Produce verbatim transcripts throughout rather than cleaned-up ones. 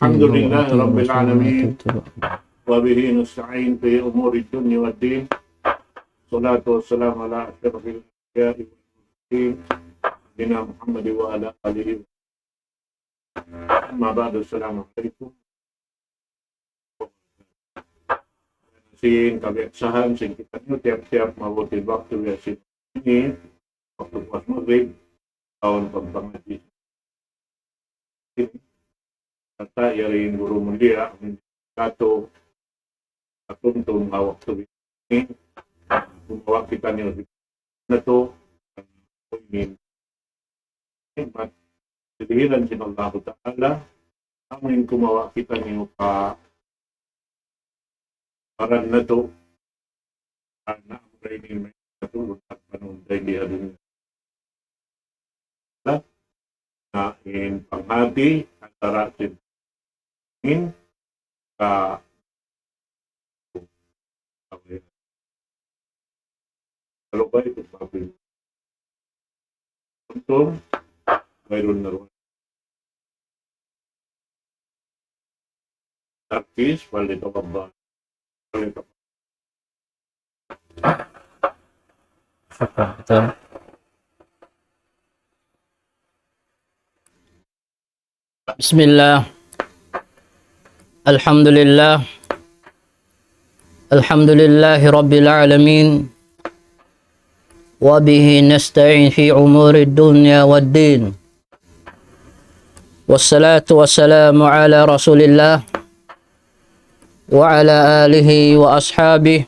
الحمد لله رب العالمين، وبه نستعين في أمور الدنيا والدين. الصلاة والسلام على أشرف الأنبياء والمرسلين، سيدنا محمد وعلى آله. أما بعد، السلام عليكم. Sin kabiasaan sin kitaniyu tiyap-tiyap mabuti waktu ya sin ini, waktu puas maghrib, awn pagpangadji. Kata yari guru mulia, katu, katumtum ha waktu ini, kumawa' kitaniyu natu', ini nikmat, dihilan sin Allahu Ta'ala, amu in kumawa' kitaniyu pa baran natu', anak ini may natu', at panunday di ha dunya. Na in panghati antara sin in ka kalau baik itu tapi untung bayrun na ruwa. Takis, فليتفضل. Shukran. Betul. بسم الله. الحمد لله. الحمد لله رب العالمين. وبه نستعين في أمور الدنيا والدين. والصلاة والسلام على رسول الله وعلى آله وأصحابه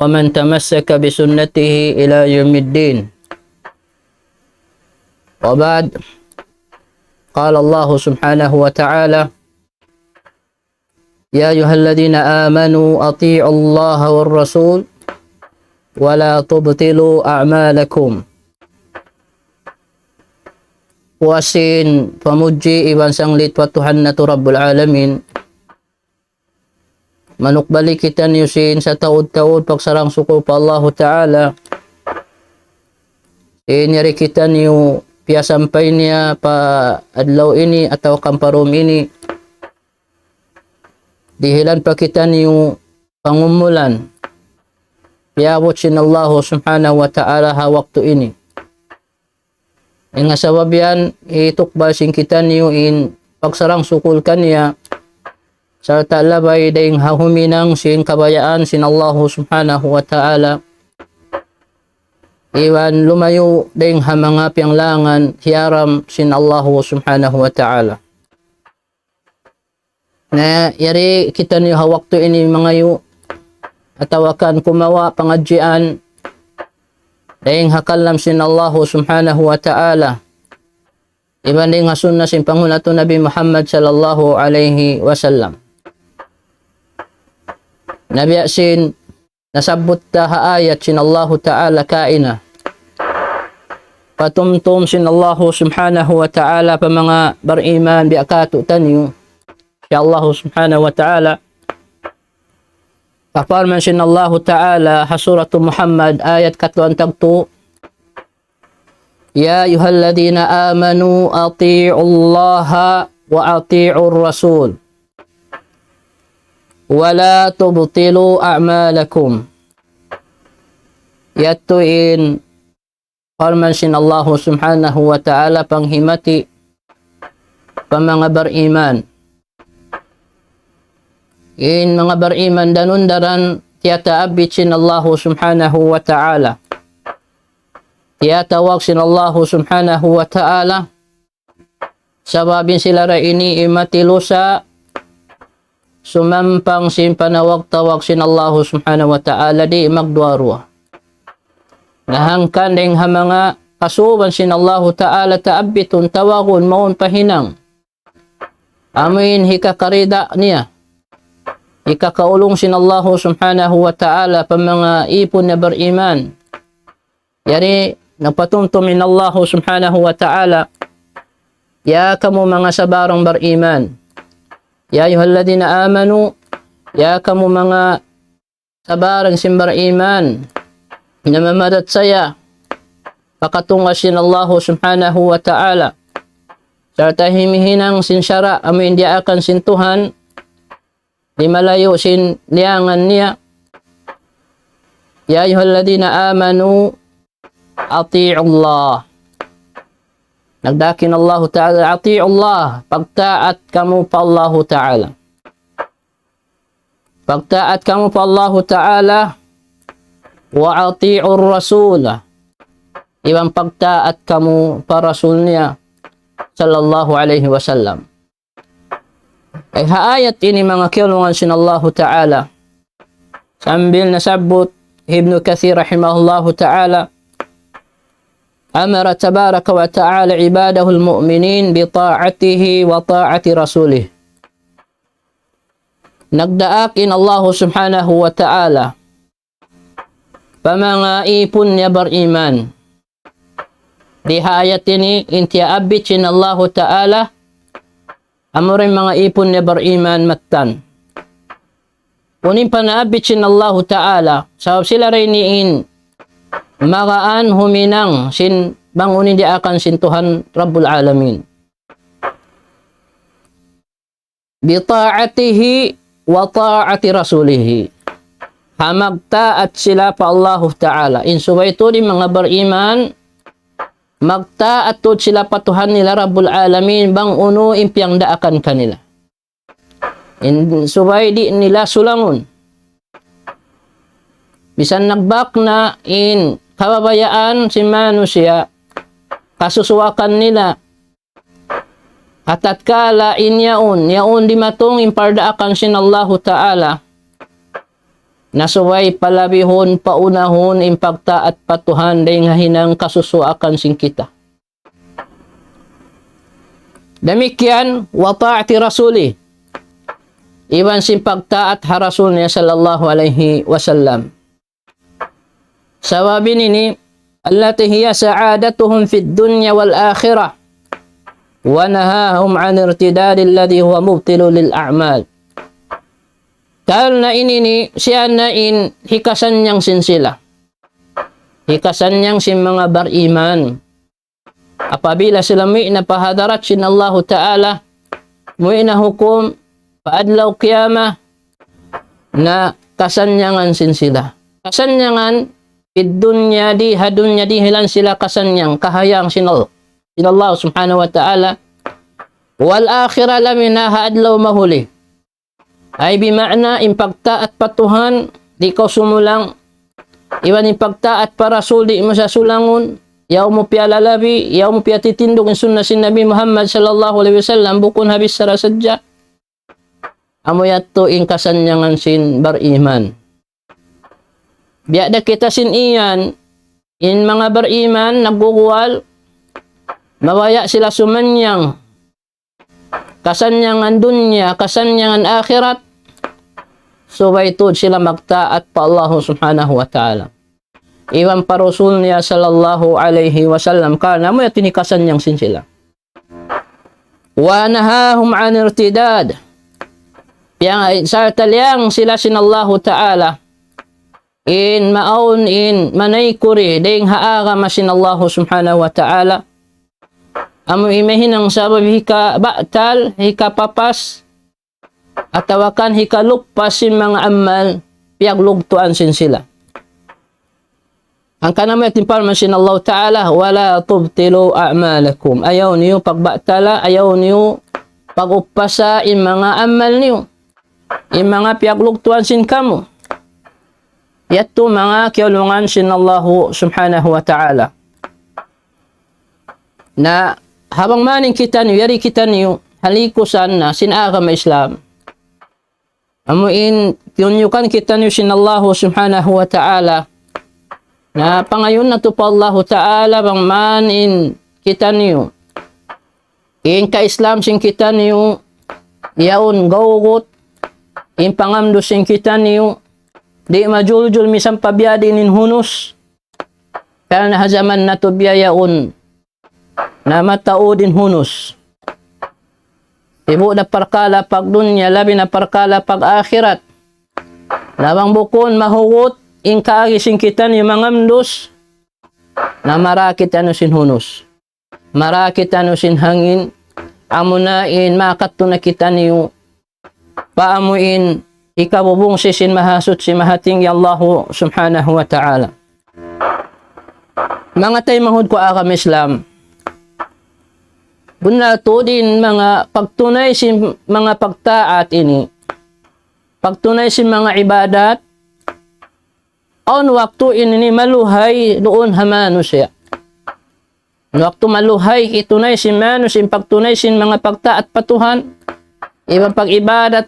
ومن تمسك بسنته إلى يوم الدين. وبعد، قال الله سبحانه وتعالى: يا أيها الذين آمنوا أطيعوا الله والرسول ولا تبطلوا أعمالكم. Puas sin pamudji iban sanglit pa Tuhan natu' Rabbul Alamin. Manukbali kitaniyu sin sataud-taud pagsarang-sukul pa Allahu Ta'ala. Sin yari kitaniyu piyasampay niya pa adlaw ini atawa kan pa dum ini. Dihilan pa kitaniyu pangumulan. Piyabut sin Allahu Subhanahu wa Ta'ala ha waktu ini. Hangkan sabab yan, hitukbal sin kitaniyu in pagsarang-sukul kaniya, sarta' labay dayng ha huminang sin kabayaan sin Allahu Subhanahu wa Ta'ala. Iban lumayu' dayng ha manga piyanglangan hiyaram sin Allahu Subhanahu wa Ta'ala. Na yari kitaniyu ha waktu ini mangayu' atawa kan kumawa' pangadjian dayng ha kalam sin Allahu Subhanahu wa Ta'ala, iban dayng ha sunna sin panghu' natu' Nabi Muhammad sallallahu alayhi wasallam. Na biya' sin nasabbut ta ha ayat sin Allahu Ta'ala kaina. Patumtum sin Allahu Subhanahu wa Ta'ala pa manga bariman biya' katu'taniyu. Ya Allahu Subhanahu wa Ta'ala. Parman sin Allahu Ta'ala ha Suratu Muhammad ayat katluan tagtu. يا أيها الذين آمنوا أطيعوا الله وأطيعوا الرسول ولا تبطلوا أعمالكم. Yadtu in parman sin Allahu Subhanahu wa Ta'ala panghimati pa manga bariman. In manga bariman danun-daran tiyataabbit sin Allahu Subhanahu wa Ta'ala. Tiyatawag sin Allahu Subhanahu wa Ta'ala. Sabab in sila ra ini imati lusa sumampang sin panawag-tawag sin Allahu Subhanahu wa Ta'ala di' magduwa-ruwa. Na hangkan dayng ha manga kasuban sin Allahu Ta'ala taabbitun tawagun mawn pa hinang. Amuin hikakarida niya. Hikakaulung sin Allahu Subhanahu wa Ta'ala pa manga ipun niya bariman. Yari nagpatumtum in Allahu Subhanahu wa Ta'ala. Ya kamu manga sabarang bariman. يا أيها الذين آمنوا, ya kamu manga sabarang sin bariman. Namamadat saya. Pakatunggal sin Allahu Subhanahu wa Ta'ala. Sarta' himihinang sin sara' amu in diyaakan sin Tuhan, di' malayu' sin liyangan niya. يا أيها الذين آمنوا أطيعوا الله. Nagdaak in Allahu Ta'ala, أطيعوا الله, pagtaat kamu pa Allahu Ta'ala. Pagtaat kamu pa Allahu Ta'ala, وأطيعوا الرسول. Iban pagtaat kamu pa Rasul niya, sallallahu alayhi wasallam. Ay ha ayat ini manga kiyaulungan sin Allahu Ta'ala. Sambil nasabbut Ibnu Kathir rahimahullahu ta'ala, أمر تبارك وتعالى عباده المؤمنين بطاعته وطاعة رسوله. Nagdaak in Allahu Subhanahu wa Ta'ala pa manga īpun niya bariman. Di ha ayat ini, in tiyaabbit sin Allahu Ta'ala, amura in manga īpun niya bariman mattan. Unu in panaabbit sin Allahu Ta'ala, sabab sila ra ini in magaan huminang sin bang unu in diyaakan sin Tuhan Rabbul Alamin. بطاعته وطاعة رسوله. Ha magtaat sila pa Allahu Ta'ala. In subay tuud in manga bariman, magtaat tuud sila pa Tuhan nila Rabbul Alamin, bang unu in piyangdaakan kanila. In subay di' nila sulangun. Misan nagbak na in kababayaan sin manusiya', kasusuwakan nila, ha tatkala in yaun, yaun dimatung in pardaakan sin Allahu Ta'ala, na subay palabihun, paunahun in pagtaat pa Tuhan dayn ha hinang kasusuwakan sin kita. Damikkiyan, وطاعة رسوله. Iban sin pagtaat ha Rasul niya sallallahu alayhi wasallam. Sabab ini, التي هي سعادتهم في الدنيا والآخرة، ونهاهم عن ارتداد الذي هو مبطل للأعمال. Karna' ini, siya na in hikasannyang sin sila. Hikasannyang sin manga bariman. Apabila sila muwi' na pa hadarat sin Allahu Ta'ala, muwi' na hukum, pa adlaw qiyamah, na kasannyangan sin sila. Kasannyangan, fid dunya, di ha dunya dihilan sila kasannyang, kahayang sin Allah, sin Allah Subhanahu wa Ta'ala. Wal akhirah, labi na ha adlaw mahuli. Ay bima'na, in pagtaat pa Tuhan, di' kaw sumulang. Iban in pagtaat pa Rasul, di' mu sa sulangun. Yaun mu piyalalabi, yaun mu piyatitindug in sunna sin Nabi Muhammad sallallahu alayhi wasallam, bukun ha bichara sadja. Amu yadtu in kasannyangan sin bariman. Biya' da kita sin iyan, in manga bariman, nagguguwal, mabaya' sila sumannyang kasannyangan dunya, kasannyangan akhirat, subay tuud sila magtaat pa Allah Subhanahu wa Ta'ala. Iban pa Rasul niya sallallahu alayhi wasallam, karna' amu yadtu in hikasannyang sin sila. ونهاهم عن ارتداد. Piyang-, sarta' liyang sila sin Allahu Ta'ala in maawn in manaykuri dayn ha agama sin Allahu Subhanahu wa Ta'ala. Amu in mahinang sabab hikabatal, hikapapas, atawa kan hikaluppas sin manga amal, piyaglugtuan sin sila. Hangkan amu yadtu in parman sin Allahu Ta'ala, ولا تبطلوا أعمالكم. Ayaw niyu pagbatala, ayaw niyu pag-uppasa in manga amal niyu. In manga piyaglugtuan sin kamu. Yadtu manga kiyaulungan sin Allahu Subhanahu wa Ta'ala. Na ha bang mayan kitaniyu, yari kitaniyu, ha likusan na sin agama Islam. Amu in, tiyunyukan kitaniyu sin Allahu Subhanahu wa Ta'ala. Na pangayuun natu' pa Allahu Ta'ala bang mayan kitaniyu. In ka-Islam sin kitaniyu, yaun gawgut, in pangamdus sin kitaniyu, di' majuljul misan pa biya' diin in hunus. Karna' ha jaman natu' biya' yaun, na mataud in hunus. Sibu' da parkala' pagdunya, labi na parkala' pag-akhirat. Na bang bukun mahugut, in kaagi sin kitaniyu mangamdus, na mara kitaniyu sin hunus. Mara kitaniyu sin hangin, amuna in makattu na kitaniyu pa amu in hikabubungsi sin Mahasuchi Mahatinggi Allahu Subhanahu wa Ta'ala. Manga taymanghud ku agama Islam, bunnal tuud in manga pagtunay sin manga pagtaat ini, pagtunay sin manga ibadat, awn waktu ini maluhay duun ha manusiya'. Waktu maluhay hitunay sin manusiya', in pagtunay sin manga pagtaat pa Tuhan, iban pag-ibadat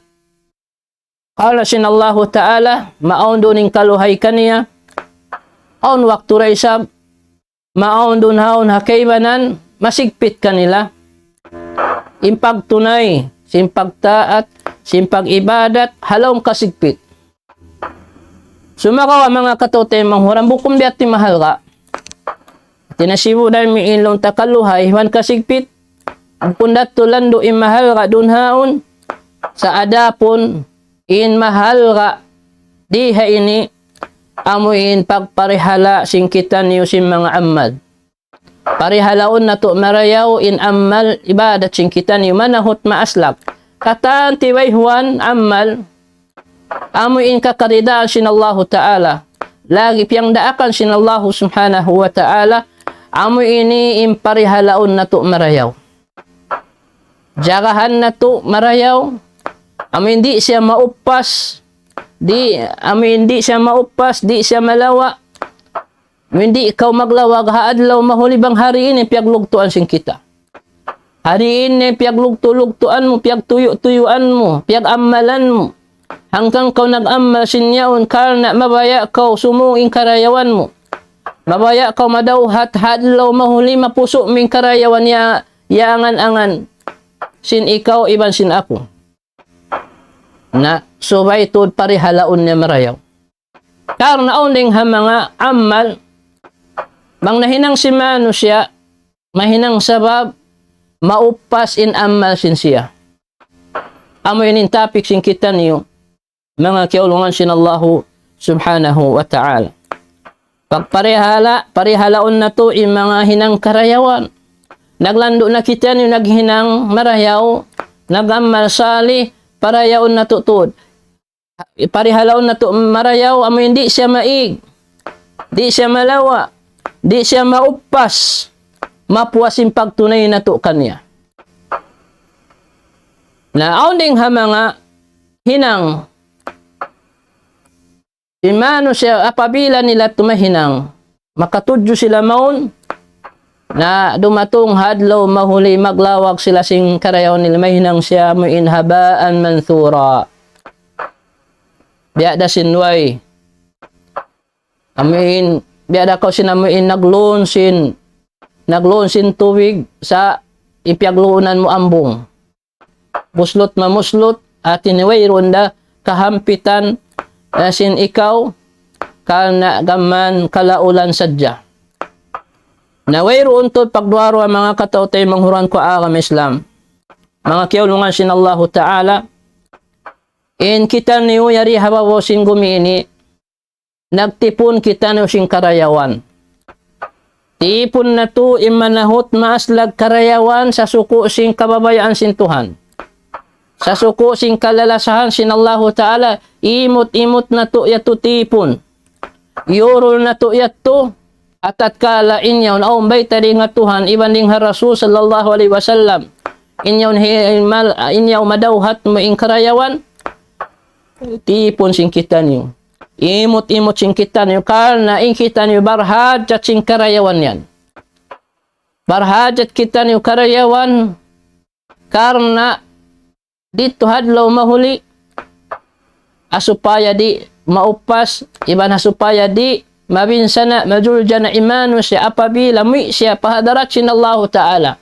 karna' sin Allahu Ta'ala, maawn duun in kaluhay kaniya. Awn waktu da isab, maawn duun ha awn ha kaibanan, masigpit kanila in pagtunay sin pagtaat, sin pag-ibadat, ha lawm kasigpit. Sumagawa' manga kataw-taymanghuran, bukun biya' ti mahalga'. Tinasibu da mi in laung ta kaluhay, iban kasigpit. Bukun da tuud landu' in mahalga' duun ha yaun. Sa' adapun in mahalga' di ha ini, amu in pagparihala' sin kitaniyu sin manga amal. Parihalaun natu' marayaw in amal ibadat sin kitaniyu manahut maaslag. Katan tiwayhuan amal, amu in kakaridaan sin Allahu Ta'ala. Lagi' piyagdaakan sin Allahu Subhanahu wa Ta'ala, amu ini in parihalaun natu' marayaw. Jagahan natu' marayaw, amu in di' siya mauppas, di', amu in di' siya mauppas, di' siya malawa', Amin di' kaw maglawag ha adlaw mahuli bang ha ini piyaglugtuan sin kita. Ha ini piyaglugtu-lugtuan mu, piyagtuyu'-tuyuan mu, piyag-amalan mu. Hangkan kaw nag-amal sin yaun karna' mabaya' kaw sumūng in karayawan mu. Mabaya' kaw madawhat ha adlaw mahuli mapusu' mu in karayawan ya, ya angan-angan sin ikaw iban sin aku. Na, subay tuud parihalaun niya marayaw. Karna' awn dayng ha manga amal, bang nahinang sin manusiya', mahinang sabab, mauppas in amal sin siya. Amu ini in topic sin kitaniyu, manga kiyaulungan sin Allahu Subhanahu wa Ta'ala. Pagparihala', parihalaun natu' in manga hinang karayawan. Naglandu' na kitaniyu naghinang marayaw, nag-amal salih, parayaun natu' tuud. Parihalaun natu' marayaw, amu in di' siya maig, di' siya malawa', di' siya mauppas, mapuas in pagtunay natu' kaniya. Na awn dayng ha manga hinang, in manusiya' apabila nila tuud mahinang, makatudju sila mawn, na dumatung ha adlaw mahuli maglawag sila sin karayawan nila mahinang siya amu in haba'an manthura. Biya' da sin way. Amu in, biya' da kaw sin amu in nagluun sin, nagluun sin tubig sa' in piyagluunan mu ambung. Buslut mamuslut, hati niya wayruun da kahampitan, eh, sin ikaw, karna' gām kalaulan sadja. Na wayruun tuud pagduwa-ruwa manga kataw-taymanghuran ku agama Islam. Manga kiyaulungan sin Allahu Ta'ala, in kitaniyu yari ha babaw sin gumi ini, nagtipun kitaniyu sin karayawan. Tipun natu' in manahut maaslag karayawan sasuku' sin kababayaan sin Tuhan. Sasuku' sin kalalasahan sin Allahu Ta'ala, imut-imut natu' yadtu tipun. Iyurul natu' yadtu, ha tatkala in yaun awn bayta' dayng ha Tuhan, iban dayng ha Rasul sallallahu alayhi wasallam. In yaun hi-, in mal-, in yaun madawhat mu in karayawan, tipun sin kitaniyu. Imut-imut sin kitaniyu, karna' in kitaniyu barhajat sin karayawan yan. Barhajat kitaniyu karayawan, karna' didtu ha adlaw mahuli, ha supaya di' mauppas, iban ha supaya di' mabinsana', majuljana' in manusiya' apabila muwi' siya pa hadarat sin Allahu Ta'ala.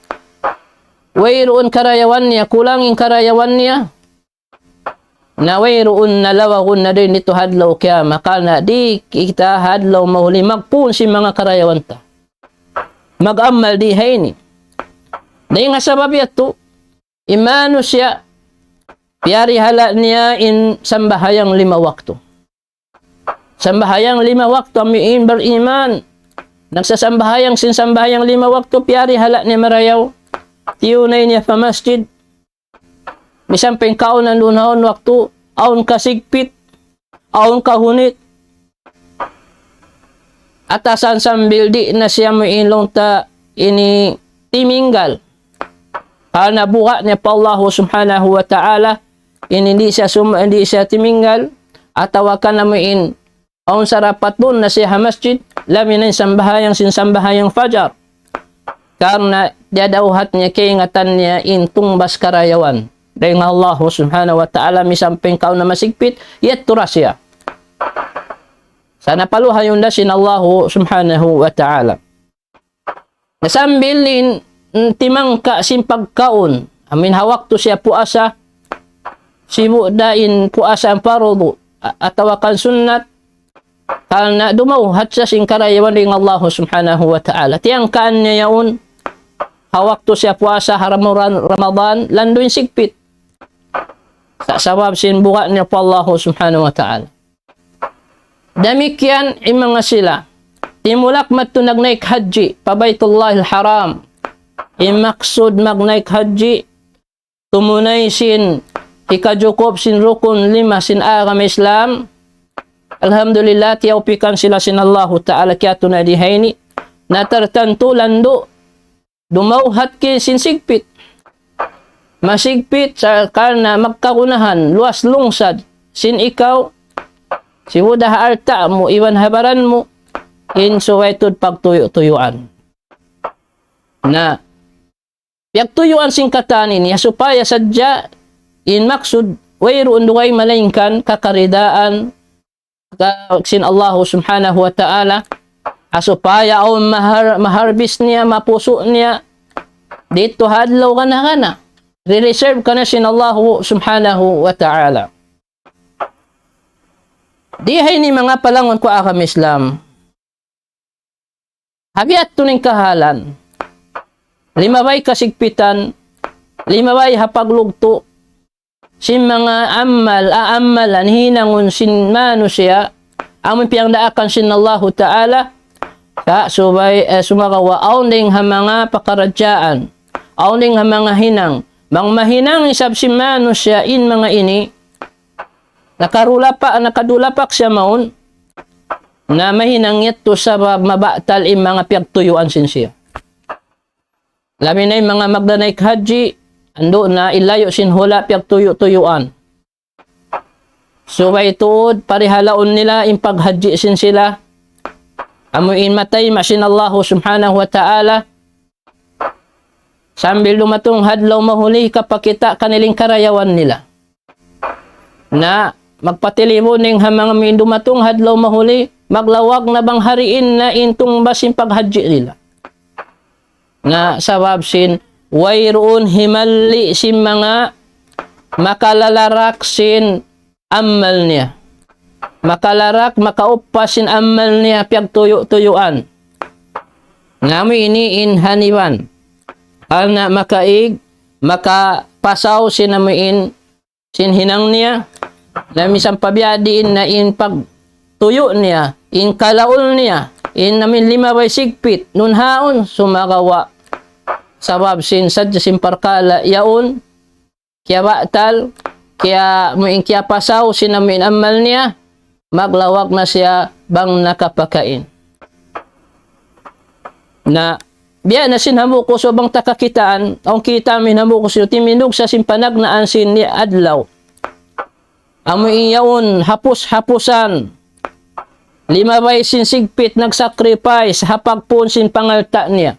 Wayruun karayawan niya, kulang in karayawan niya, na wayruun na lawagun na dayn didtu ha adlaw kiyamat, karna' di' kita ha adlaw mahuli magpun sin manga karayawan ta. Mag-amal di ha ini. Dayn ha sabab yadtu, in manusiya', piyarihala' niya in sambahayang lima waktu. Sambahayang lima waktu, amu in bariman. Nagsasambahayang sin sambahayang lima waktu, piyarihala' niya marayaw. tiyunay niya pa masjid, misan pa in kaunan duun ha awn waktu, awn kasigpit, awn kahunit, atasan sambil di' na siya amu in laung ta ini timinggal. Karna' buga' niya pa Allah subhanahu wa ta'ala, ini di' siya sum-, di' siya timinggal, atawa kan amu in awn sarapat duun na siya ha masjid, labi na in sambahayang sin sambahayang fajar. Karna' diyadawhat niya kaingatan niya in tungbas karayawan dayn ha Allah subhanahu wa ta'ala, misan pa in kaun na masigpit, yadtu da siya. Sa' napaluhayun da sin Allah subhanahu wa ta'ala. Na sambil in, mm, timangka' sin pagkaun, amu in ha waktu siya puasa, sibu' da in puasa pardu, a-, atawa kan sunnat, karna' dumawhat siya sin karayawan dayn Allah subhanahu wa ta'ala. Tiyangkaan niya yaun, ha waktu siya puasa ha Ramadan, Ramadan, landu' in sigpit. Sa-, sabab sin buga' niya pa Allah subhanahu wa ta'ala. Damikkiyan in manga sila. Timulak madtu nagnaik hajji pa Baytullahil Haram. In maksud magnaik hajji, tumunay sin hikajukup sin rukun lima sin agama Islam. Alhamdulillah, tiyawpikan sila sin Allahu Ta'ala kiyatunay di ha ini. Na tartantu landu', dumawhat ki sin sigpit. Masigpit sa' karna' magkagunahan, luwas lungsad, sin ikaw, sibu' da ha alta' mu, iban ha baran mu, in subay tuud pagtuyu'-tuyuan. Na, piyagtuyuan sin katan ini, ha supaya sadja in maksud, wayruun dugaing malaingkan kakaridaan ka-, sin Allah subhanahu wa ta'ala, ha supaya awn mahar-, maharbis niya, mapusu' niya, didtu ha adlaw gana-gana. Re-reserve kaniya sin Allah subhanahu wa ta'ala. Di ha ini manga palangun ku agama Islam. Ha biya' tuud in kahalan. Limabay kasigpitan, limabay ha paglugtu', sin manga amal, aamalan, hinangun sin manusiya', amun piyagdaakan sin Allahu Ta'ala, sa' subay, eh, sumagawa' awn dayng ha manga pakaradjaan, awn dayng ha manga hinang, bang mahinang isab sin manusiya' in manga ini, nakarulapak, nakadulapak siya mawn, na mahinang yadtu sabab mabatal in manga piyagtuyuan sin siya. Labi na in manga magdanaik hajji, andu' na ilayu' sin hula' piyagtuyu'-tuyuan. Subay tuud parihalaun nila in paghajji sin sila. Amu in matay ma sin Allahu subhanahu wa ta'ala. Sambil dumatung ha adlaw mahuli, kapakita' kanila in karayawan nila. Na magpatilibu ning ha manga amu in dumatung ha adlaw mahuli, maglawag na bang hariin na in tungbas sin paghajji nila. Na sabab sin wayruun himalli' sin manga makalalarak sin amal niya. Makalarak, makauppas sin amal niya piyagtuyu'-tuyuan. Na amu ini in haniban. Karna' makaig, makapasaw sin amu in sin hinang niya, na misan pa biya' diin na in pagtuyu' niya, in kalaul niya, in amu in limabay sigpit, nunhaun, sumagawa'. Sabab sin sadja sin parkala' yaun, kiyabatal, kiya-, amu in kiyapasaw sin amu in amal niya, maglawag na siya bang nakapakain. Na, biya' na sin hambuuk ku, subay bang ta kakitaan, awn kita' amu in hambuuk ku, timindug sa sin panagnaan sin adlaw. Amu in yaun, hapus-hapusan. Limabay sin sigpit, nag-sacrifice, ha pagpun sin pangalta' niya.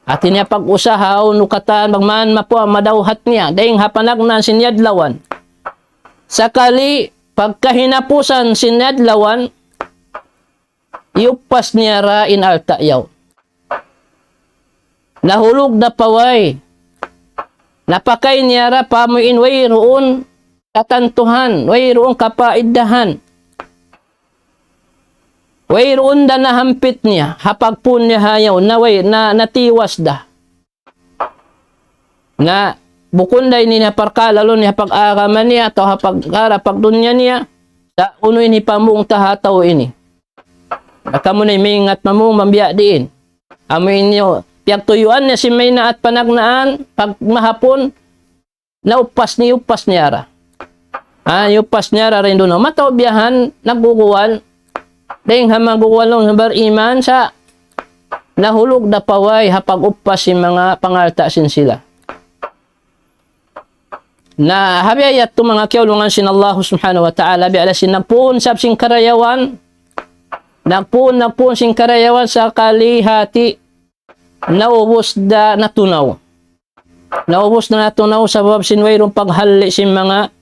Hati niya pag-usaha, unu katan, bang man mapuas, madawhat niya, dayng ha panagnaan sin adlawan. Sakali, pagkahinapusan sin adlawan, iyuppas niya ra in alta' yaun. Nahulug na pa way. Napakay niya ra pa amu in wayruun katantuhan, wayruun kapaidahan. Wayruun da nahampit niya, ha pagpun niya ha yaun, na way, na, natiwas da. Na, bukun da ini na parkala' laung niya ha pag-agama niya, atawa ha pag-, ha pagdunya niya, sa' unu in hipamung ta ha tau ini. Na kamu na maingat mamung bang biya' diin. Amu in yaun, piyagtuyuan niya sin maynaat panagnaan, pag mahapun, nauppas niya, uppas niya ra. Ah, uppas niya ra rin duun. Mataud biya' yan, nagguguwal. Dayng ha manga guwal laung bariman sa' nahulug da pa way ha pag-uppas sin manga pangalta' sin sila. Na ha biya' yadtu manga kiyaulungan sin Allah subhanahu wa ta'ala, biya' da sin nagpuun sab sin karayawan, nagpuun, nagpuun sin karayawan sakali hati, naubus da natunaw. Naubus da natunaw sabab sin wayruun paghalli' sin manga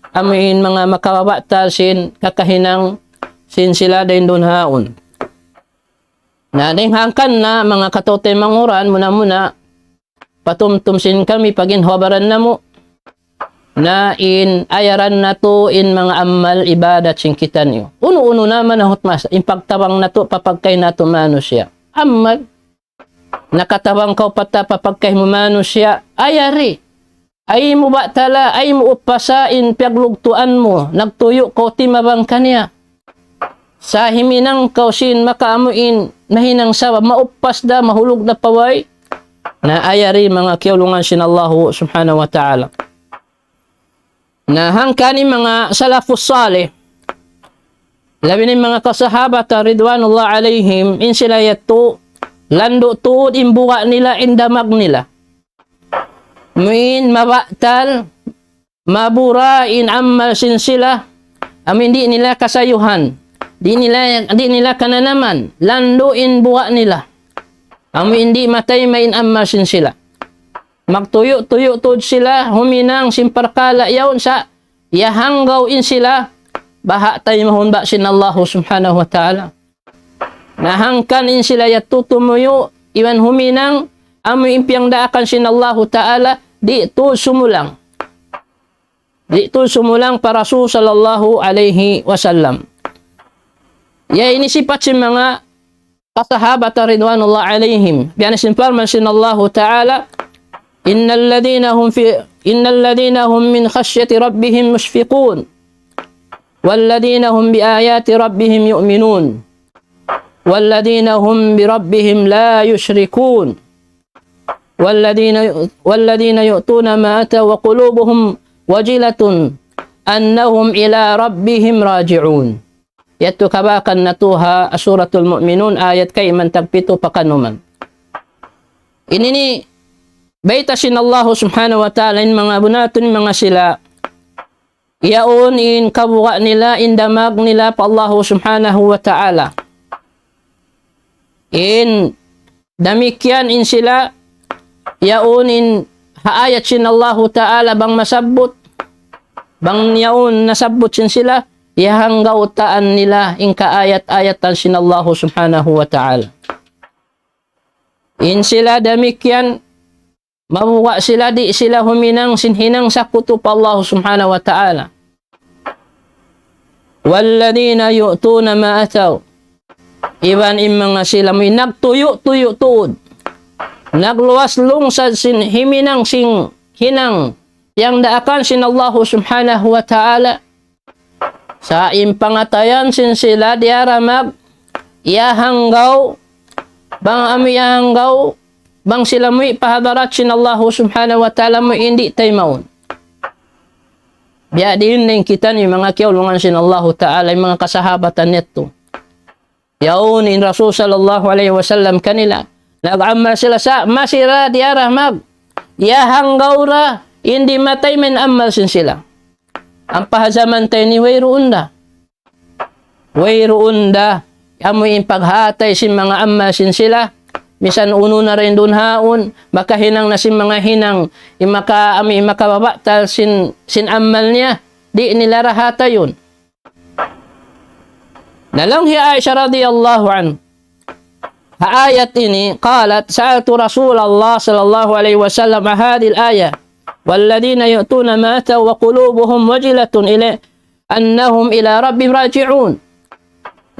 amuin manga makababatal sin kakahinang sin sila dayn duun ha yaun. Na dayng hangkan na manga kataymanghuran, muna-muna patumtum sin kami pagin habaran namu'. Na in ayaran natu' in manga amal ibadat sin kitaniyu. Unu-unu na manahut masa, in pagtabang natu', papagkay natu' manusiya'. Amal, nakatabang kaw pa ta papagkay mu manusiya', ayari. Ay mu batala, ay mu uppasa in piyaglugtuan mu, nagtuyu' kaw timabang kaniya. Sa' himinang kaw sin makaamuin, nahinang sabab, mauppas da, mahulug da pa way. Na ayari manga kiyaulungan sin Allahu subhanahu wa ta'ala. Na hangkan in manga salafus salih, labi na in manga kasahabatan ridwanullah alayhim, in sila yadtu, landu' tuud in buga' nila, in damag nila. Amuin mabatal, mabura in amal sin sila, amuin di' nila kasayuhan, di' nila, di' nila kananaman, landu' in buga' nila. Amuin di' matayma' in amal sin sila. Magtuyu'-tuyu' tuud sila, huminang sin parkala' yaun sa', iyahanggaw in sila, baha' taymahun ba sin Allahu subhanahu wa ta'ala. Na hangkan in sila yadtu tumuyu', iban huminang, amu in piyangdaakan sin Allahu ta'ala, di' tuud sumulang. Di' tuud sumulang pa Rasul sallallahu alayhi wasallam. Ya ini sipat sin manga kasahabatan ridwanullah alayhim. Biya' na sin parman sin Allahu ta'ala, إن الذين هم في، إن الذين هم من خشية ربهم مشفقون. والذين هم بآيات ربهم يؤمنون. والذين هم بربهم لا يشركون. والذين، والذين يؤتون ما آتوا وقلوبهم وجلة أنهم إلى ربهم راجعون. Yadtu kabakan natu' ha Suratul Mu'minun, ayat kayman tagpitu pa kanuman. Ini ini bayta' sin Allahu subhanahu wa ta'ala, in manga bunatun, in manga sila, yaun in kabuga' nila, in damag nila pa Allahu subhanahu wa ta'ala. In damikkiyan in sila, yaun in ha ayat sin Allahu ta'ala bang masabbut, bang yaun nasabbut sin sila, iyahanggaw taan nila in kaayat-ayatan sin Allahu subhanahu wa ta'ala. In sila damikkiyan, mabuga' sila, di' sila huminang sin hinang sakutu pa Allah subhanahu wa ta'ala. والذين يؤتون ما آتوا. Iban in manga sila amuin nagtuyu'-tuyu' tuud. Nagluwas lungsad sin himinang sin hinang piyangdaakan sin Allah subhanahu wa ta'ala. Sa' in pangatayan sin sila diyara mag, iyahanggaw, bang amu iyahanggaw, bang sila muwi' pa hadarat sin Allahu subhanahu wa ta'ala amuin di' taymaun. Biya' diin in kitaniyu manga kiyaulungan sin Allahu ta'ala, in manga kasahabatan yadtu. Yaun in Rasul sallallahu alayhi wasallam kanila. Nag-amal sila sa' masi ra diyara mag, iyahanggaw ra, di' matayma in amal sin sila. Ampa ha jaman tayni wayruun da. Wayruun da. Amu in paghatay sin manga amal sin sila. Misan unu na dayn duun ha yaun, makahinang na sin manga hinang, in maka, amu in makababatal sin, sin amal niya, di' nila ra hatayun. Na laung hi Aisha radiyallahu anha, ha ayat ini, قالت: سألت رسول الله صلى الله عليه وسلم عن هذه الآية: والذين يؤتون ما آتوا وقلوبهم وجلة إلى، أنهم إلى ربهم راجعون.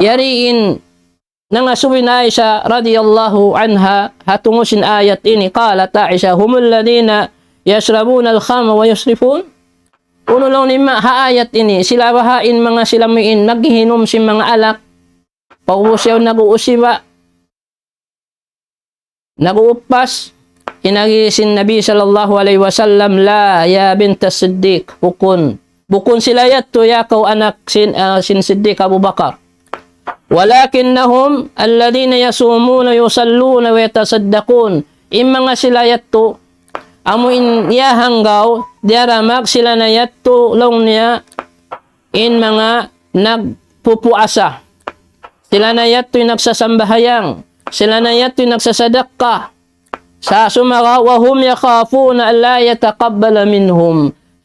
Yari in nangasubu hi Aisha radiyallahu anha ha tungud sin ayat ini, قالت عائشة: هم الذين يشربون الخمر ويسرفون. Unu laung niya ha ayat ini, sila baha' in manga sila amuin naghihinum sin manga alak, pag'ubus yaun nag-uusiba. nag-uupas, in agi sin Nabi sallallahu alayhi wasallam, لا يا بنت الصديق, bukun. Bukun sila yadtu ya kaw anak sin, ah, sin Siddiq Abu Bakar. ولكنهم الذين يصومون ويصلون ويتصدقون. In manga sila yadtu, amu in ya hanggaw, diyaramag sila na yadtu laung niya, in manga nagpupuasa. Sila na yadtu in nagsasambahayang. Sila na yadtu in nagsasadakka. Sa' sumagawa', وهم يخافون ألا يتقبل منهم.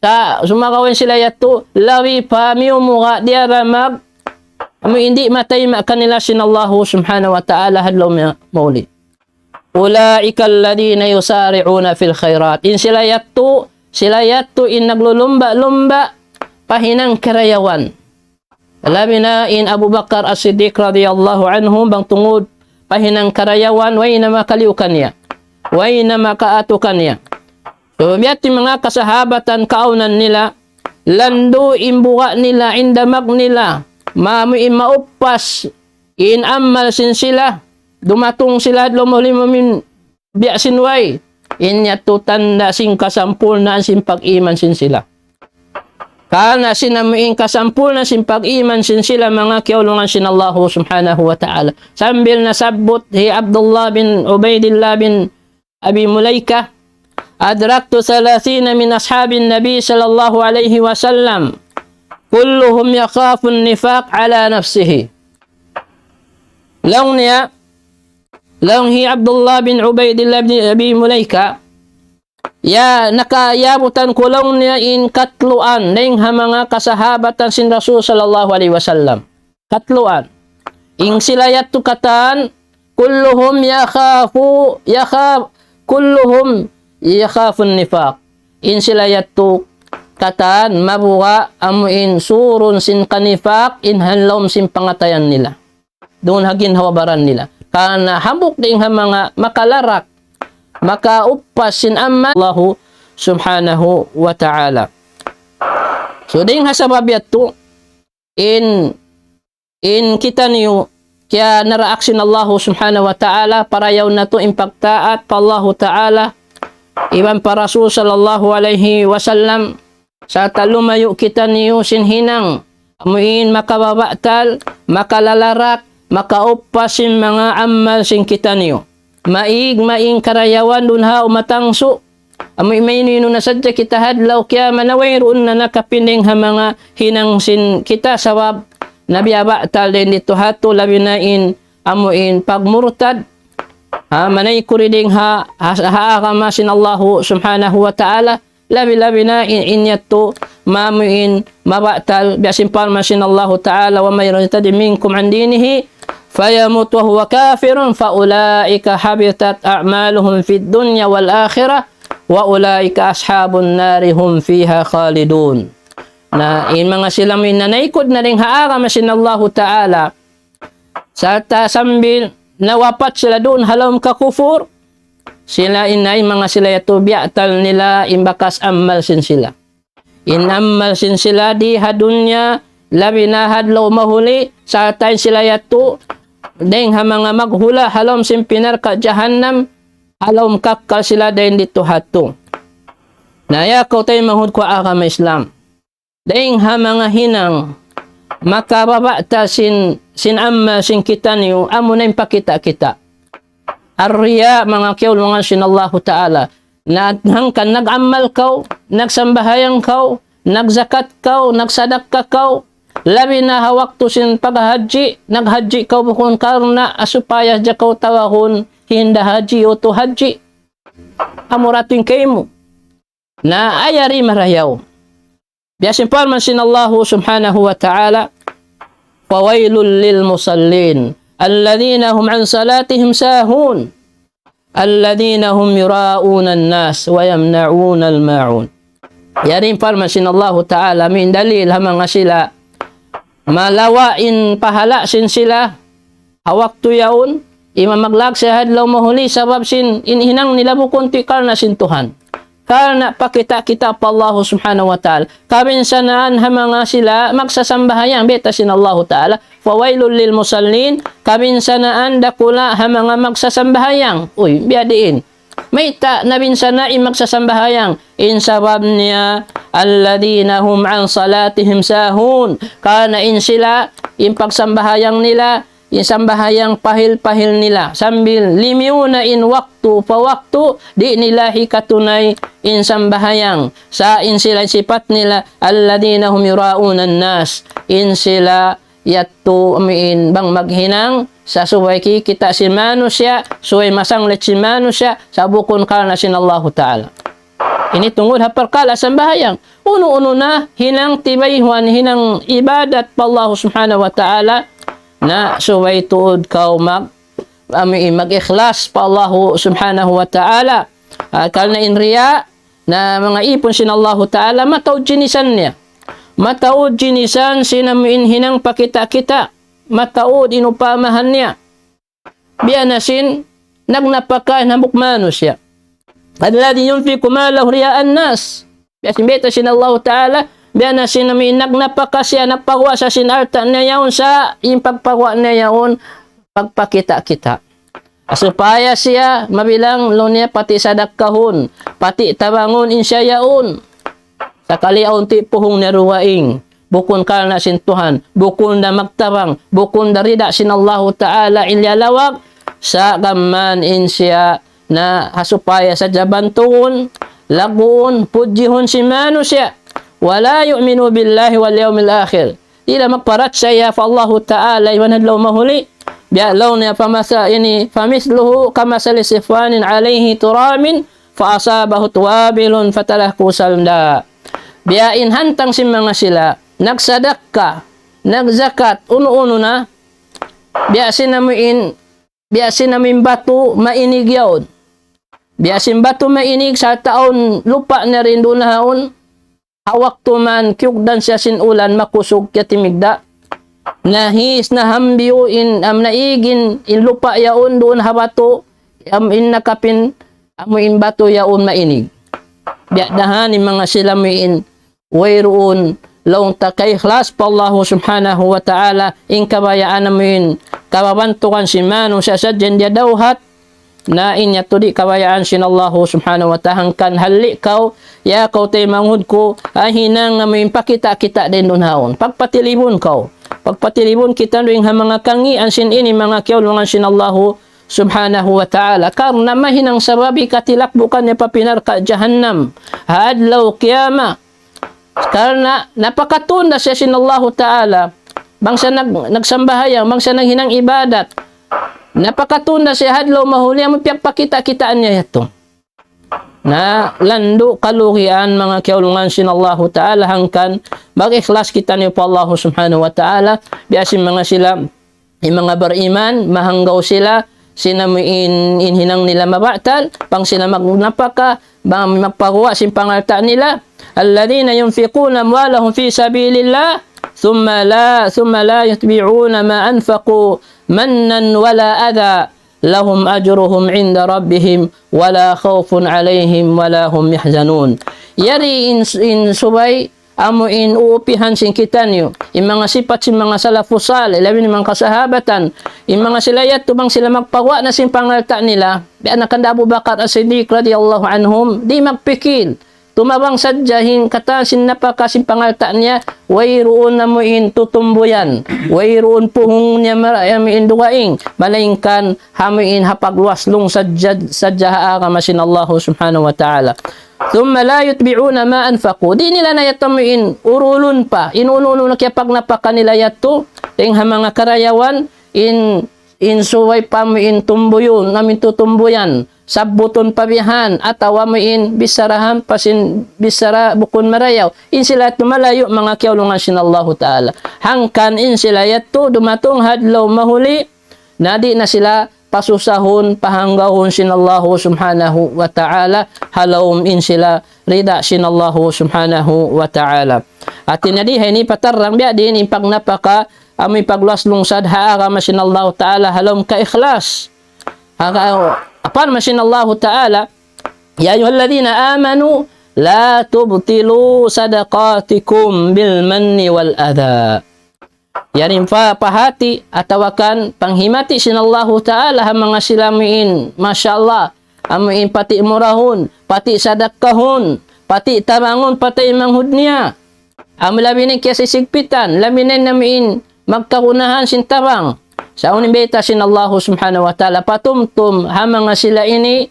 Sa' sumagawa' in sila yadtu, labi pa miyumura diyaramag, amu in di' matayma' kanila sin Allahu subhanahu wa ta'ala ha adlaw ma-, mahuli. أولئك الذين يسارعون في الخيرات. In sila yadtu, sila yadtu in naglulumba-lumba pa hinang karayawan. Labi na in Abu Bakar As-Siddiq radiyallahu anhu, bang tungud pa hinang karayawan, way na makaliyu kaniya. Way na makaatu kaniya. So, biya' ha yan in manga kasahabatan kaawnan nila, landu' in buga' nila, in damag nila, maamu in mauppas, in amal sin sila, dumatung sila ha adlaw mahuli amu in biya' sin way. In yadtu tanda' sin kasampurnaan sin pag-iman sin sila. Karna' sin amu in kasampurnaan sin pag-iman sin sila manga kiyaulungan sin Allahu subhanahu wa ta'ala. Sambil nasabbut hi Abdullah bin Ubaidillah bin Abi Mulaika, أدركت ثلاثين من أصحاب النبي صلى الله عليه وسلم كلهم يخاف النفاق على نفسه. Laung niya, laung hi Abdullah bin Ubaidillah bin Abi Mulaika, ya, nakayabutan ku laung niya in katluan, dayn ha manga kasahabatan sin Rasul sallallahu alayhi wasallam. Katluan. In sila yadtu katan, كلهم يخاف، يخاف، كلهم يخاف النفاق. In sila yadtu katan, mabuga' amu in surun sin kanifak, in ha lawm sin pangatayan nila. Duun ha ginhawa-baran nila. Karna' hambuuk dayn ha manga makalarak, makauppas sin amal Allahu subhanahu wa ta'ala. So, dayn ha sabab yadtu, in, in kitaniyu, kiyanaraak sin Allahu subhanahu wa ta'ala, parayaw natu' in pagtaat pa Allahu ta'ala, iban pa Rasul sallallahu alayhi wasallam, sarta' lumayu' kitaniyu sin hinang, amu in makababatal, makalalarak, makauppas sin manga amal sin kitaniyu. Maig, maig karayawan duun ha umatangsu. Amu in mainu-inu na sadja kita ha adlaw kiyamat na wayruun na nakapinding ha manga hinang sin kita sabab nabiya' batal dayn didtu ha yadtu labi na in amu in pagmurtad. Ha, manaykud dayn ha, ha, ha agama sin Allahu subhanahu wa ta'ala. Labi-labi na in, in yadtu, maamu in mabatal, biya' sin parman sin Allahu ta'ala, ومن يرتد منكم عن دينه فيمت وهو كافر فأولئك حبطت أعمالهم في الدنيا والآخرة وأولئك أصحاب النار هم فيها خالدون. Na, in manga sila amu in nanaykud na dayn ha agama sin Allahu ta'ala, sarta' sambil nawapat sila duun ha lawm kakufur, sila in, in manga sila yadtu biyatal nila in bakas amal sin sila. In amal sin sila di ha dunya, labi na ha adlaw mahuli, sarta' in sila yadtu, dayng ha manga maghula' ha lawm sin api narka' jahannam, ha lawm kakkal sila dayng didtu ha yadtu. Na ya kaw taymanghud ku ha agama Islam. Dayng ha manga hinang makababatal sin, sin amal sin kitaniyu, amuna in pakita'-kita'. Ar-riya', manga kiyaulungan sin Allahu Ta'ala. Na hangkan nag-amal kaw, nagsambahayang kaw, nagzakat kaw, nagsadakka kaw, labi na ha waktu sin paghajji, naghajji kaw bukun karna' supaya hadja kaw tawagun hinda hajji utu hajji. Amura tuud in kaymu. Na ay yari marayaw. Biya' sin parman sin Allahu Subhanahu wa Ta'ala, فويل للمصلين الذين هم عن صلاتهم ساهون الذين هم يراءون الناس ويمنعون الماعون. Yari in parman sin Allahu Ta'ala, amu in dalil ha manga sila malawa' in pahala' sin sila ha waktu yaun, iban maglawag sila ha adlaw mahuli sabab sin in hinang nila bukun tuud karna' sin Tuhan. karna' pakita'-kita' pa Allahu Subhanahu wa Ta'ala. Kabinsanaan ha manga sila magsasambahayang, bayta' sin Allahu Ta'ala, فويل للمصلين, kabinsanaan dakula' ha manga magsasambahayang. Uy, biya' diin. Mayta' nabinsana' in magsasambahayang? In sabab niya, الذين هم عن صلاتهم ساهون. Karna' in sila, in pagsambahayang nila, in sambahayang pahil-pahil nila. Sambil limiyu na in waktu pa waktu, di' nila hikatunay in sambahayang. Sa' in sila sipat nila, الذين هم يراءون الناس. In sila yadtu amuin bang maghinang, sa' subay kikita' sin manusiya', subay masanglit sin manusiya', sa' bukun karna' sin Allahu Ta'ala. Ini tungud ha parkala' sambahayang. Unu-unu na hinang tibayhuan, hinang ibadat pa Allahu Subhanahu wa Ta'ala, na subay tuud kaw mag, amuin mag-ikhlas pa Allahu Subhanahu wa Ta'ala. Ah, karna' in riya, na manga ipun sin Allahu Ta'ala, mataud jinisan niya. Mataud jinisan sin amuin hinang pakita'-kita'. Mataud in upamahan niya. Biya' na sin nagnapaka hambuuk manusiya'. الذي ينفق ماله رئاء الناس. Biya' sin bayta' sin Allahu Ta'ala, biya' na sin amuin nagnapaka siya, nagpaguwa' sa sin alta' niya yaun sa' in pagpaguwa' niya yaun, pagpakita'-kita'. Supaya siya mabilang laung niya pati' sadakkahun, pati' tabangun in siya yaun. Sakali awn ti' puhung niya dugaing, bukun karna' sin Tuhan, bukun da magtabang, bukun da rida sin Allahu Ta'ala in liyalawag, sa' gam mayan in siya na ha supaya sadja bantuun, laguun, pudjihun sin manusiya'. ولا يؤمنوا بالله واليوم الآخر. Di' da magparachaya pa Allahu Ta'ala iban adlaw mahuli. Biya' laung niya فمث-, ini, فمثله كمثل صفوان عليه تراب فأصابه وابل فتركه صلدا. Biya' in hantang sin manga sila, nagsadakka, nagzakat, unu-unu na, biya' sin amuin, biya' sin amuin batu mainig yaun. Biya' sin batu mainig, sa' taun lupa' na rin duun haun, ha waktu man kiyugdan siya sin ulan, makusug kiyatimigda'. Nahis, nahambiyu in, am, naig in, in lupa' yaun duun ha batu, am, in nakapin, amu in batu yaun mainig. Biya' dahan in manga sila amuin, wayruun, laung ta kaikhlas pa Allahu Subhanahu wa Ta'ala, in kabayaan amuin, kababantugan sin manusiya' sadja in diyadawhat, na in yadtu di' kabayaan sin Allahu Subhanahu wa Ta'ala. Hangkan halli' kaw, ya kaw taymanghud ku, ay hinang amuin pakita'-kita' dayn duun haun. Pagpatilibun kaw. Pagpatilibun kita duun ha manga kangīan sin ini manga kiyaulungan sin Allahu Subhanahu wa Ta'ala. Karna' mahinang sabab hikatilakbukan niya pa api narka' jahannam. Ha adlaw kiyamat. Karna' napakatunda siya sin Allahu Ta'ala. Bang siya nag-, nagsambahayang, bang siya naghinang ibadat. Napakatunda siya ha adlaw mahuli, amu piyagpakita'-kitaan niya yadtu. Na landu' kalugian manga kiyaulungan sin Allahu Ta'ala hangkan mag-ikhlas kitaniyu pa Allahu Subhanahu wa Ta'ala. Biya' sin manga sila in manga bariman, mahanggaw sila, sin amuin, in hinang nila mabatal, bang sila magnapaka, bang magpaguwa' sin pangalta' nila. الذين ينفقون أموالهم في سبيل الله ثم لا، ثم لا يتبعون ما أنفقوا منا ولا أذى لهم أجرهم عند ربهم ولا خوف عليهم ولا هم يحزنون. Yari in, in subay amu in uupihan sin kitaniyu, in manga sipat sin manga salafus salih, labi na in manga kasahabatan, in manga sila yadtu bang sila magpaguwa' na sin pangalta' nila, biya' na kan Abu Bakar As-Siddiq radiyallahu anhum, di' magpikil, tumabang sadja in katan sin napaka sin pangalta' niya, wayruun amu in tutumbuyan, wayruun puhung niya mara-, amu in dugaing, malaingkan amu in ha pagluwas-lung sadja, sadja ha agama sin Allahu Subhanahu wa Ta'ala. ثم لا يتبعون ما أنفقوا. Di' nila na yadtu amu in urulun pa, in unu-unu na kiyapagnapaka nila yadtu, dayn ha manga karayawan, in, in subay pa amu in tumbuyun, amu in tutumbuyan, sabbutun pa bihan, atawa amu in bisarahan pa sin bisara bukun marayaw. In sila yadtu malayu' manga kiyaulungan sin Allahu Ta'ala. Hangkan in sila yadtu dumatung ha adlaw mahuli, na di' na sila pasusahun, pahanggawun sin Allahu Subhanahu wa Ta'ala, ha lawm in sila rida sin Allahu Subhanahu wa Ta'ala. Hati niya di ha ini patarrang biya' diin in pagnapaka, amu in pagluwas-lungsad ha agama sin Allahu Ta'ala, ha lawm kaikhlas. Ha, ha, parman sin Allahu Ta'ala, يا أيها الذين آمنوا لا تبطلوا صدقاتكم بالمن والأذى. Yari pa-, pahati atawa kan panghimati sin Allahu Ta'ala ha manga sila amuin, masha Allah, amuin pati' murahun, pati' sadakkahun, pati' tabangun pa taymanghud niya. Amu labi na in kiyasisigpitan, labi na in amuin magkagunahan sin tabang. Sa' unu in bayta' sin Allahu Subhanahu wa Ta'ala, patumtum ha manga sila ini,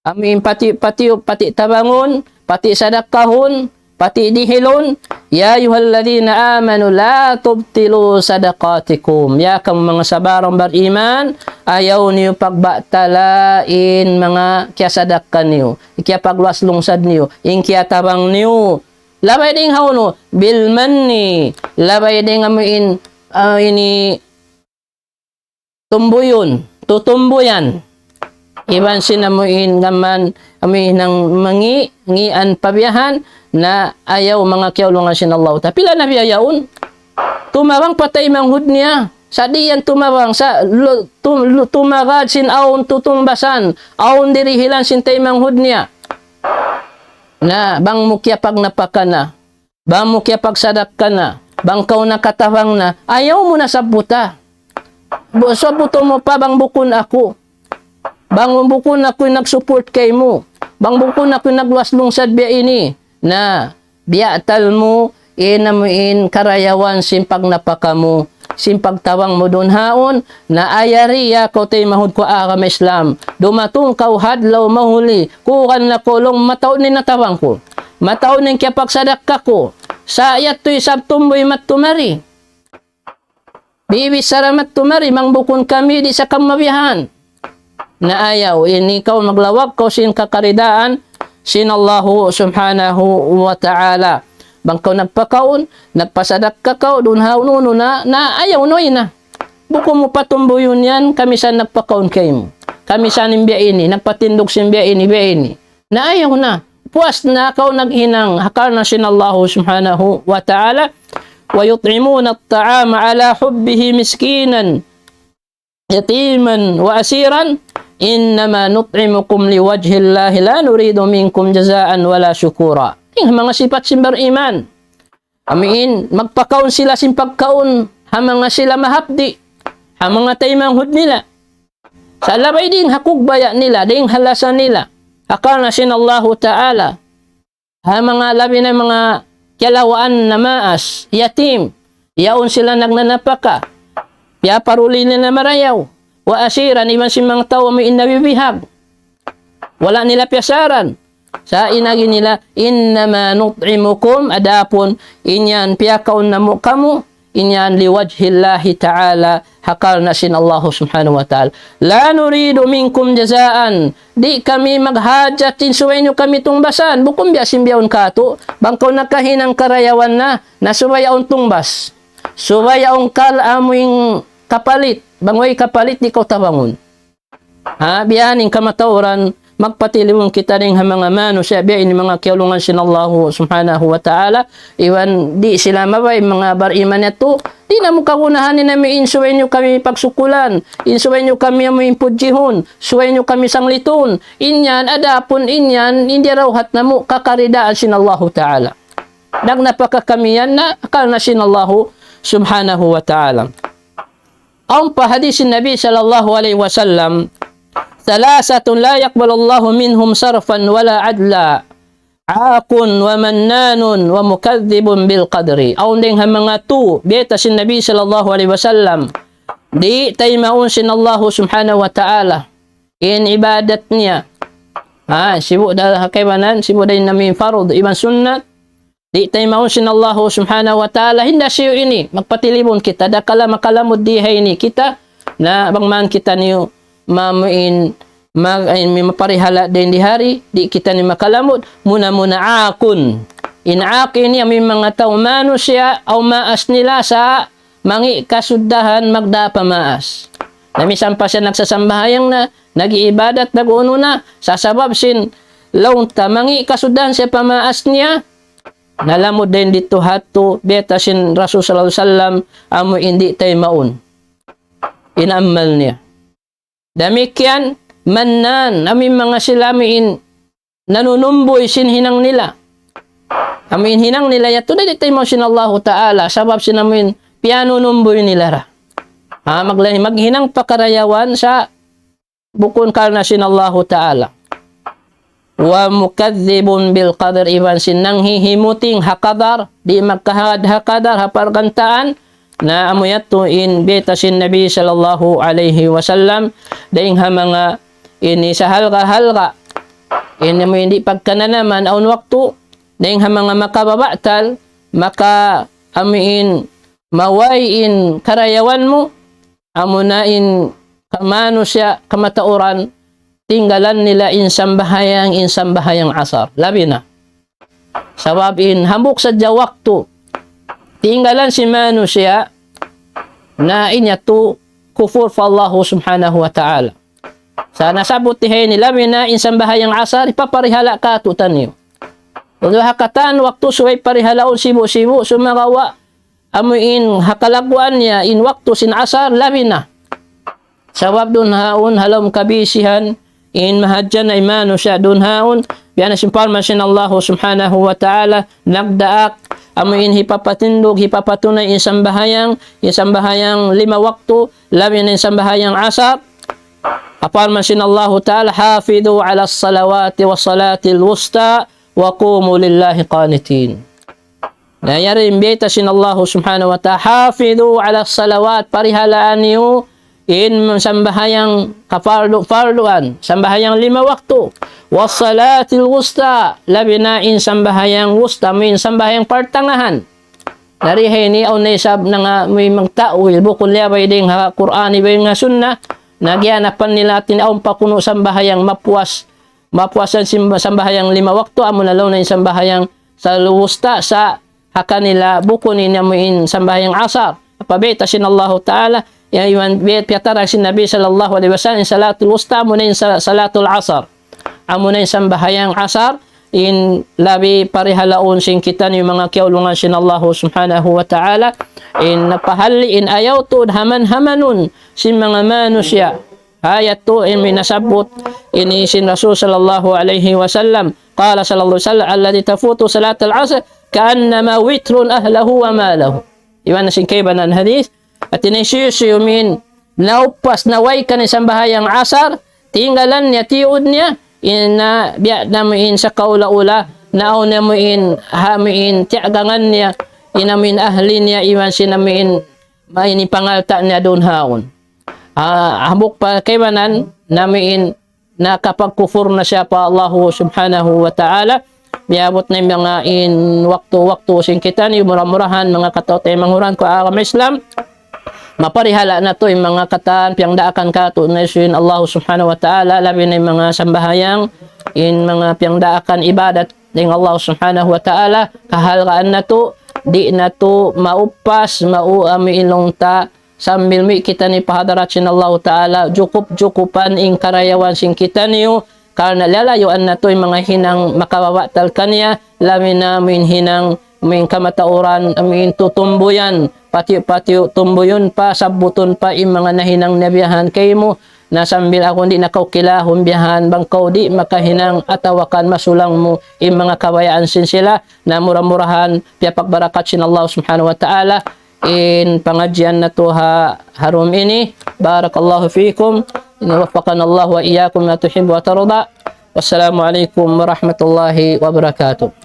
amuin pati', pati', pati' tabangun, pati' sadakkahun, pati' dihilun. يا أيها الذين آمنوا لا تبطلوا صدقاتكم. Ya kamu manga sabarang bariman, ayaw niyu pagbatala in manga kiyasadakka niyu, kiyapagluwas lungsad niyu, in kiyatabang niyu. Labay dayng ha unu, بالمن. Labay dayng amuin, ah, ini tumbuyun, tutumbuyan. Iban sin amuin gam mayan, amuin hinang mangi', ngian pa biya' yan, na ayaw manga kiyaulungan sin Allah. Tapi la nabi ayaun, tumabang pa taymanghud niya. Sa' di' yan tumabang, sa' lu-, tum-, lu-, tumagad sin awn tutungbasan, awn dirihilan sin taymanghud niya. Na bang mu kiyapagnapaka na, bang mu kiyapagsadakka na, bang kaw nakatabang na, ayaw mu na sabbuta. Bu-, sabbutu mu pa bang bukun aku. Bang bukun aku in nag-support kaymu. Bang bukun aku in nagluwas lungsad biya' ini. Na, biyatal mu, in amuin karayawan sin pagnapaka mu, sin pagtabang mu duun haun, na ayari ya kaw taymanghud ku agama Islam. Dumatung kaw ha adlaw mahuli, kuwan na ku laung mataud in natabang ku. Mataud in kiyapagsadakka ku. Sa' yadtu isab tumbuy madtu mari. Bibichara madtu mari, bang bukun kami di' sa kamu mabihan. Na ayaw, ini kaw maglawag kaw sin kakaridaan sin Allahu Subhanahu wa Ta'ala. Bang kaw nagpakaun, nagpasadakka kaw, duun ha unu-unu na, na ayaw, noy na. Bukun mu patumbuyun yan, kami sa nagpakaun kaymu. Kami sa in biya' ini, nagpatindug sin biya' ini, biya' ini. Na ayaw na. Puas na kaw naghinang ha karna' sin Allahu Subhanahu wa Ta'ala. ويطعمون الطعام على حبه مسكينا يتيما وأسيرا إنما نطعمكم لوجه الله لا نريد منكم جزاء ولا شكورا. In manga sipat sin bariman. Amuin, magpakaun sila sin pagkaun, ha manga sila mahapdi', ha manga taymanghud nila. Sa' labay dayng ha kugbaya' nila, dayng ha lasa nila. Ha karna' sin Allahu Ta'ala. Ha manga labi na manga kiyalawaan na maas, yatim. Yaun sila nagnanapaka. Piyaparuli nila marayaw. Wa asiran, iban sin manga tau amuin nabibihag. Wala' nila piyasaran. Sa' in agi nila, إنما نطعمكم, adapun in yan piyakaun namu' kamu, in yan لوجه الله تعالى, ha karna' sin Allahu Subhanahu wa Ta'ala. لا نريد منكم جزاء, di' kami maghajat in subay niyu kami tungbasan, bukun biya' sin bihaun katu', bang kaw nakahinang karayawan na, na subay awn tungbas. Subay awn kal amuin kapalit, bang way kapalit di' kaw tabangun. Ha, biya' ha yan in kamatauran, magpatilibun kita dayng ha manga manusiya', biya' ini manga kiyaulungan sin Allahu Subhanahu wa Ta'ala, iban di' sila mabaya' manga bariman yadtu, di' namu' kagunahan in amuin subay niyu kami pagsukulan, in subay niyu kami amuin pudjihun, subay niyu kami sanglitun, in yan, adapun in yan, in diyarauhat namu' kakaridaan sin Allahu Ta'ala. Nagnapaka kami yan na, karna' sin Allahu Subhanahu wa Ta'ala. Awn pa hadis sin Nabi sallallahu alayhi wasallam, ثلاثة لا يقبل الله منهم صرفا ولا عدلا، عاق ومنان ومكذب بالقدر. Awn dayng ha manga tū, bayta' sin Nabi sallallahu alayhi wasallam, di' taymaun sin Allahu Subhanahu wa Ta'ala in ibadat niya. Ha, sibu' da ha kaibanan, sibu' da in amuin farud, iban sunnat, di' taymaun sin Allahu Subhanahu wa Ta'ala, hinda siyu ini, magpatilibun kita, dakala' makalamud di ha ini kita, na bang man kitaniyu mamuin, mag-, ay, maparihala' dayn di hari, di' kitaniyu makalamud, muna-muna عاق. In عاق ini, amuin manga tau manusiya', awn maas nila sa' mangi' kasuddahan magdā pa maas. Na misan pa siya nagsasambahayang na, nag-iibadat, nag-unu na, sa sabab sin laung ta mangi' kasuddahan siya pa maas niya, nalamud dayn didtu ha yadtu, bayta' sin Rasul sallallahu alayhi wasallam, amu in di' taymaun in amal niya. Damikkiyan, mannān, amuin manga sila amuin nanunumbuy sin hinang nila. Amu in hinang nila yadtu na di' taymaun sin Allahu Ta'ala, sabab sin amu in piyanunumbuy nila ra. Ha, maglahi, maghinang pa karayawan sa' bukun karna' sin Allahu Ta'ala. ومكذب بالقدر, iban sin nanghihimuting ha qadar, di' magkahagad ha qadar, ha pargantaan, na amu yadtu in bayta' sin Nabi sallallahu alayhi wasallam, dayn ha manga ini sahalga'-halga', ini amu in di' pagkananaman awn waktu, dayn ha manga makababatal, maka amu in maway in karayawan mu, amuna in kamanusiya', kamatauran, tinggalan nila in sambahayang, in sambahayang asar. Labi na. Sabab in hambuuk sadja waktu, tinggalan sin manusiya', na in yadtu kufur pa Allahu Subhanahu wa Ta'ala. Sa' nasabbut di ha ini labi na in sambahayang asar, hipaparihala' kātu'niyu. Unu ha katan waktu subay parihalaun sibu'-sibu', sumagawa' amu in ha kalagguan niya in waktu sin asar labi na. Sabab duun haun ha lawm kabisihan, in mahadjana' in manusiya' duun haun, biya' na sin parman sin Allahu Subhanahu wa Ta'ala, nagdaak, amu in hipapatindug, hipapatunay in sambahayang, in sambahayang lima waktu, labi na in sambahayang asar. Ha parman sin Allahu Ta'ala, حافظوا على الصلوات والصلاة الوسطى وقوموا لله قانتين. Na yari in bayta' sin Allahu Subhanahu wa Ta'ala, حافظوا على الصلوات, parihalaa niyu in sambahayang kapardu-parduan, sambahayang lima waktu. والصلاة الوسطى, labi na in sambahayang wusta, amu in sambahayang partangahan. Na di ha ini awn na isab nanga amu in magta'wil, bukun liyabay dayn ha Qur'an iban ha Sunnah, na giyanapan nila hati niya awn pa kunu' sambahayang mapuas, mapuasan sin sambahayang lima waktu, amuna laung niya in sambahayang sal wusta sa' ha kanila bukun ini amu in sambahayang asar. Apa bayta' sin Allahu Ta'ala, ya iban bayta' piyatara sin Nabi sallallahu alayhi wasallam, in salatul wusta, amuna in sa-, salatul asar. Amuna in sambahayang asar, in labi parihalaun sin kitaniyu manga kiyaulungan sin Allahu Subhanahu wa Ta'ala, in napahalli', in ayaw tuud haman-hamanun sin manga manusiya'. Ha yadtu in nasabbut ini sin Rasul sallallahu alayhi wasallam. قال صلى الله عليه وسلم: الذي تفوته صلاة العصر كأنما وتر أهله وماله. Iban sin kaibanan hadith, hati niya hisiyu-siyu amu in naupas, naway kaniya sambahayang asar, tinggalan niya, tiyuud niya, in na biya' na amu in sakaula-ula, na awn na amu in, ha amu in, tiyagangan niya, in amu in ahli niya, iban sin amu in, ma ini pangalta' niya duun haun. Ah, hambuuk pa kaibanan, na amu in, nakapagkufur na siya pa Allahu Subhanahu wa Ta'ala. Miyabut na in manga in waktu-waktu sin kitaniyu, mura-murahan, manga kataw-taymanghuran ku agama Islam. Maparihala' natu' in manga katan piyangdaakan kātu'niyu sin Allahu Subhanahu wa Ta'ala, labi na in manga sambahayang, in manga piyangdaakan ibadat dayn ha Allahu Subhanahu wa Ta'ala, kahalgaan natu', di' natu' maupas, mau amu in laung ta, sambil mī kitaniyu pa hadarat sin Allahu Ta'ala, jukup-jukupan in karayawan sin kitaniyu, karna' lalayuan natu' in manga hinang makababatal kaniya, labi na amu in hinang, amu in kamatauran, amu in tutumbuyan, patiyu'-patiyu' tumbuyun pa, sabbutun pa, in manga nahinang niya biyahan kaymu, na sambil agun di' na kaw kilahun biyahan, bang kaw di' makahinang atawa kan masulang mu, in manga kabayaan sin sila, na mura-murahan, piyapagbarakat sin Allah Subhanahu wa Ta'ala, in pangadjian natu' ha, ha dum ini. بارك الله فيكم. وفقنا الله وإياكم لما يحب ويرضى. والسلام عليكم ورحمة الله وبركاته.